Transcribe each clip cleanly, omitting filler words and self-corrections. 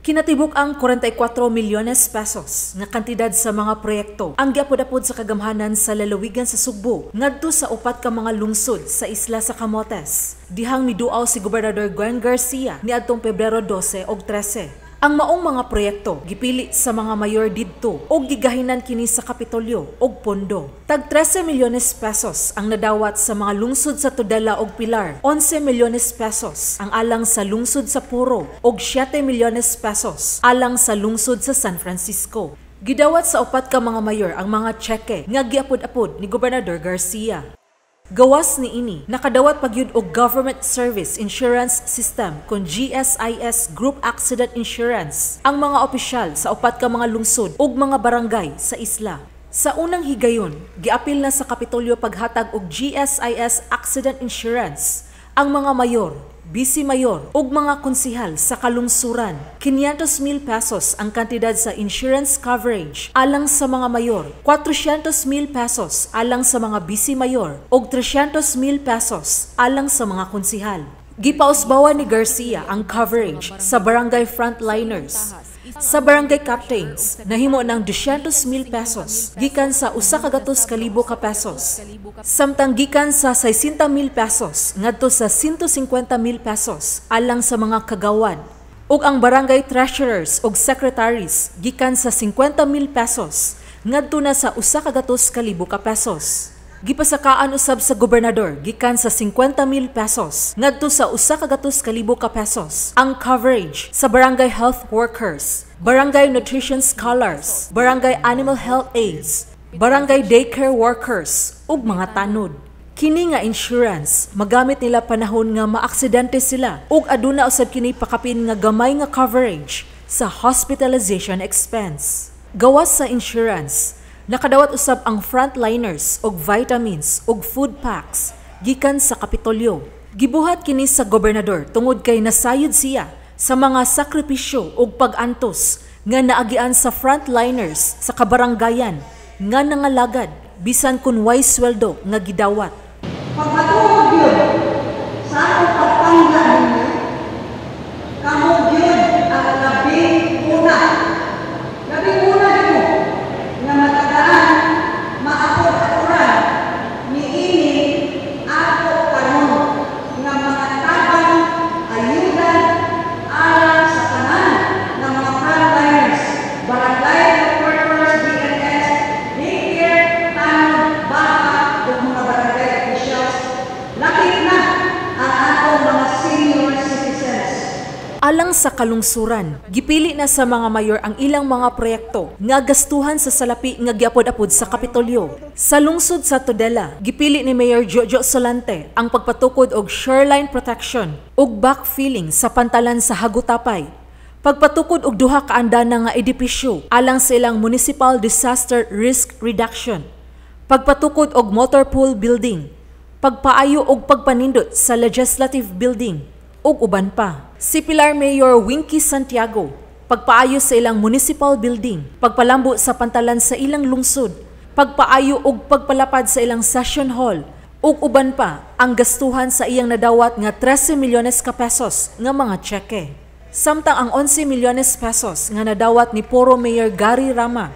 Kinatibuk ang 44 milyones pesos nga kantidad sa mga proyekto ang giapod-apod sa kagamhanan sa lalawigan sa Sugbo ngadto sa upat ka mga lungsod sa isla sa Camotes. Dihang miduaw si Gobernador Gwen Garcia niadtong Pebrero 12 ug 13. Ang maong mga proyekto gipili sa mga mayor didto og gigahinan kini sa Kapitolyo og pondo. Tag 13 milyones pesos ang nadawat sa mga lungsod sa Tudela og Pilar, 11 milyones pesos ang alang sa lungsod sa Puro og 7 milyones pesos alang sa lungsod sa San Francisco. Gidawat sa upat ka mga mayor ang mga tseke nga giapod-apod ni Gobernador Garcia. Gawas niini, nakadawat pagyud og Government Service Insurance System kon GSIS Group Accident Insurance ang mga opisyal sa upat ka mga lungsod ug mga barangay sa isla. Sa unang higayon, giapil na sa Kapitolyo paghatag og GSIS Accident Insurance ang mga mayor, vice mayor ug mga konsihal sa kalungsuran. 500,000 pesos ang kantidad sa insurance coverage alang sa mga mayor, 400,000 pesos alang sa mga vice mayor ug 300,000 pesos alang sa mga konsihal. Gipausbawan ni Garcia ang coverage sa barangay frontliners. Sa barangay captains, nahimo ng 200,000 pesos gikan sa 100,000 ka pesos. Samtang gikan sa 60,000 pesos ngadto sa 150,000 pesos alang sa mga kagawad. Ug ang barangay treasurers ug secretaries gikan sa 50,000 pesos ngadto na sa 100,000 ka pesos. Gipasakaan usab sa gobernador gikan sa 50,000 pesos ngadto sa 100,000 ka pesos ang coverage sa barangay health workers, barangay nutrition scholars, barangay animal health aides, barangay daycare workers ug mga tanod. Kini nga insurance magamit nila panahon nga maaksidente sila ug aduna usab kini pakapin nga gamay nga coverage sa hospitalization expense. Gawas sa insurance, nakadawat usab ang frontliners og vitamins ug food packs gikan sa Kapitolyo. Gibuhat kini sa gobernador tungod kay nasayod siya sa mga sakripisyo ug pag-antos nga naagian sa frontliners sa kabaranggayan nga nangalagad bisan kun way sweldo nga gidawat. Pagmatuod yun sa akong pagpangga ninyo, kamo yun ang labing una nimo nga matagaan, maapod-apuran niini ato karon nga mga tabang, ayuda alang sa tanan nga mga frontliners, barangay health workers, BNS, daycare, tanod, baka ug mga barangay officials, lakip na ang atong mga senior citizens. Alang sa kalungsuran, gipili na sa mga mayor ang ilang mga proyekto nga gastuhan sa salapi nga giapod-apod sa Kapitolyo. Sa lungsod sa Tudela, gipili ni Mayor Jojo Solante ang pagpatukod og shoreline protection ug backfilling sa pantalan sa Hagutapay. Pagpatukod og duha ka andana nga edipisyo alang sa ilang Municipal Disaster Risk Reduction. Pagpatukod og motor pool building, pagpaayo og pagpanindot sa Legislative Building ug uban pa. Si Pilar Mayor Winky Santiago, pagpaayo sa ilang municipal building, pagpalambo sa pantalan sa ilang lungsod, pagpaayo ug pagpalapad sa ilang session hall, ug uban pa ang gastuhan sa iyang nadawat nga 13 milyones ka pesos nga mga tseke. Samtang ang 11 milyones pesos nga nadawat ni Poro Mayor Gary Rama,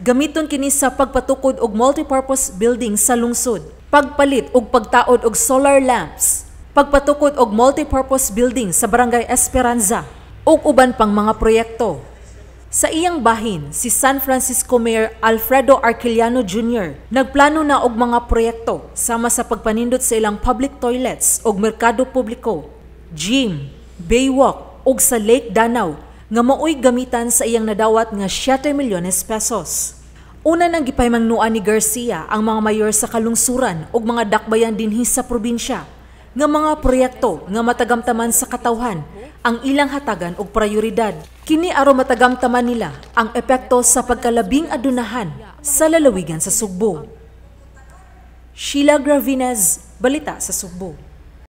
gamiton kini sa pagpatukod og multipurpose building sa lungsod, pagpalit og pagtaod og solar lamps, pagpatukod og multipurpose building sa Barangay Esperanza ug uban pang mga proyekto. Sa iyang bahin, si San Francisco Mayor Alfredo Arquillano Jr. nagplano na og mga proyekto sama sa pagpanindot sa ilang public toilets ug merkado publiko, gym, baywalk ug sa Lake Danau nga maoy gamitan sa iyang nadawat nga 7 milyones pesos. Una nang gipahimangnuan ni Garcia ang mga mayor sa kalungsuran ug mga dakbayan dinhi sa probinsya nga mga proyekto nga matagamtaman sa katawhan ang ilang hatagan og prioridad. Kini aron matagamtaman nila ang epekto sa pagkalabing adunahan sa lalawigan sa Sugbo. Sheila Gravinez, Balita sa Sugbo.